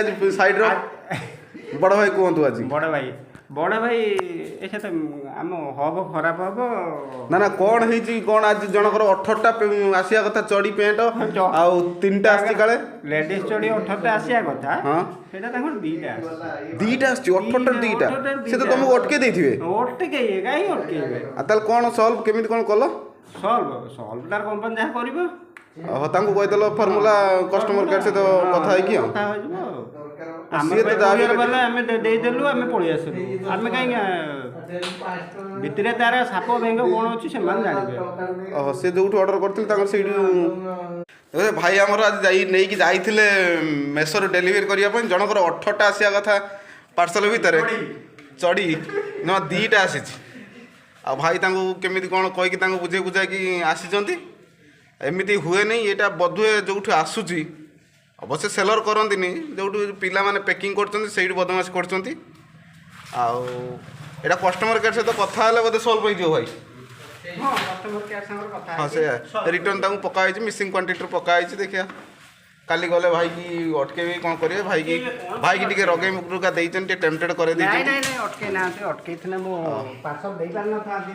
ଆଜି ସାଇଡ୍ର ବଡ଼ ଭାଇ କୁହନ୍ତୁ ଆଜି। ବଡ଼ ଭାଇ, ବଡ଼ ଭାଇ, ଏସା ତ ଆମ ହବ ଖରାପ ହବ। ନା ନା, କ'ଣ ହେଇଛି କ'ଣ? ଆଜି ଜଣଙ୍କର 18ଟା ଆସିବା କଥା ଚଡ଼ି ପ୍ୟାଣ୍ଟ, ଆଉ ତିନିଟା ଆସିଛି କାଳେ। ଲେଡିଜ ଚଡ଼ି 18ଟା ଆସିବା କଥା। ସେଇଟା ତାଙ୍କର 2ଟା ଆସିଛି। 2ଟା ଆସିଛି, 18ଟା 2ଟା। 18ଟାରୁ ସେ ତ 2ଟା। ତମକୁ ଅଟକେଇ ଦେଇଥିବେ। ଅଟକେଇବେ କାହିଁ, ଅଟକେଇବେ? ଆଉ ତାହେଲେ କ'ଣ ସଲ୍ଭ କେମିତି କ'ଣ କଲ? ସଲ୍ଭ, ସଲ୍ଭ ତାର କମ୍ପାନୀ ଯାହା କରିବ। ଓହୋ, ତାଙ୍କୁ କହିଦେଲ ଫର୍ମୁଲା କଷ୍ଟମର କେୟାର ସହିତ କଥା ହେଇକି ଆଉ। କଥା ହେଇଯିବ ଆଉ। ଆମ ସିଏ ତ ଯାହା ବି କୋରିଅର ବାଲା ଆମେ ଦେଇଦେଲୁ, ଆମେ ପଳେଇ ଆସିଲୁ। ଆମେ କାହିଁକି ଭିତରେ ତାର ସାପ ବେଙ୍ଗ କ'ଣ ଅଛି ସେମାନେ ଜାଣିବେ। ଓହୋ, ସେ ଯୋଉଠୁ ଅର୍ଡର କରିଥିଲେ ତାଙ୍କର ସେଇଠୁ। ଏ ଭାଇ ଆମର ଆଜି ଯାଇ ନେଇକି ଯାଇଥିଲେ ମେସୋରୁ ଡେଲିଭରି କରିବା ପାଇଁ। ଜଣଙ୍କର 18ଟା ଆସିବା କଥା ପାର୍ସଲ ଭିତରେ ଚଡ଼ି, ଜମା 2ଟା ଆସିଛି। ଆଉ ଭାଇ ତାଙ୍କୁ କେମିତି କ'ଣ କହିକି ତାଙ୍କୁ ବୁଝେଇ ବୁଝାଇକି ଆସିଛନ୍ତି। ଏମିତି ହୁଏନି। ଏଇଟା ବୋଧହୁଏ ଯୋଉଠୁ ଆସୁଛି, ଅବଶ୍ୟ ସେଲର କରନ୍ତିନି, ଯୋଉଠୁ ପିଲାମାନେ ପ୍ୟାକିଂ କରୁଛନ୍ତି ସେଇଠୁ ବଦମାସି କରୁଛନ୍ତି। ଆଉ ଏଇଟା କଷ୍ଟମର କେୟାର ସହିତ କଥା ହେଲେ ବୋଧେ ସଲ୍ଭ ହେଇଯିବ ଭାଇ। ହଁ, କଷ୍ଟମର କେୟାର ସାଙ୍ଗରେ କଥା ହଁ, ସେଇଆ। ରିଟର୍ନ ତାଙ୍କୁ ପକା ହେଇଛି, ମିସିଂ କ୍ୱାଣ୍ଟିଟିରୁ ପକା ହେଇଛି। ଦେଖିବା କାଲି ଗଲେ ଭାଇକି ଅଟକେଇବେ କ'ଣ କରିବେ। ଭାଇକି ଭାଇକି ଟିକେ ରଗେଇ ମୁରୁକା ଦେଇଛନ୍ତି, ଟିକେ ଟେମ୍ପଟେଡ଼ କରେଇ ଦେଇଛନ୍ତି। ନାଇଁ ନାଇଁ, ଅଟକେଇ ନାହାନ୍ତି। ଅଟକେଇଥିଲେ ମୁଁ ପାର୍ସଲ ଦେଇପାରିନଥାନ୍ତି।